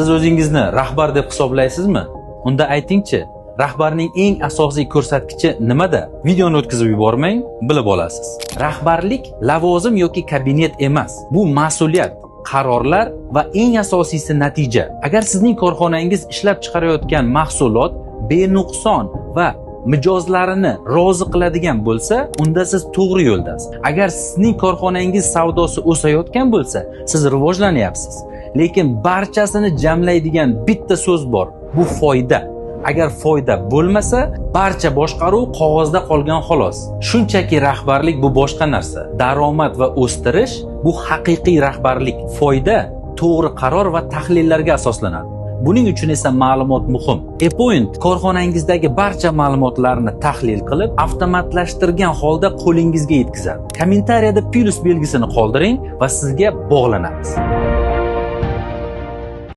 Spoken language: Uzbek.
Siz o'zingizni rahbar deb hisoblaysizmi? Unda aytingchi, rahbarning eng asosiy ko'rsatkichi nimada? Videoni o'tkazib yubormang, bilib olasiz. Rahbarlik lavozim yoki kabinet emas. Bu mas'uliyat, qarorlar va eng asosiysi natija. Agar sizning korxonangiz ishlab chiqarayotgan mahsulot benuqson va mijozlarini rozi qiladigan bo'lsa, unda siz to'g'ri yo'ldasiz. Agar sizning korxonangiz savdosi o'sayotgan bo'lsa, siz rivojlanyapsiz. Lekin barchasini jamlaydigan bitta so'z bor. Bu foyda. Agar foyda bo'lmasa, barcha boshqaruv qog'ozda qolgan xolos. Shunchaki rahbarlik bu boshqa narsa. Daromad va o'stirish bu haqiqiy rahbarlik. Foyda to'g'ri qaror va tahlillarga asoslanadi. Buning uchun esa ma'lumot muhim. Epoint korxonangizdagi barcha ma'lumotlarni tahlil qilib, avtomatlashtirgan holda qo'lingizga yetkazadi. Kommentariyada plyus belgisini qoldiring va sizga bog'lanamiz.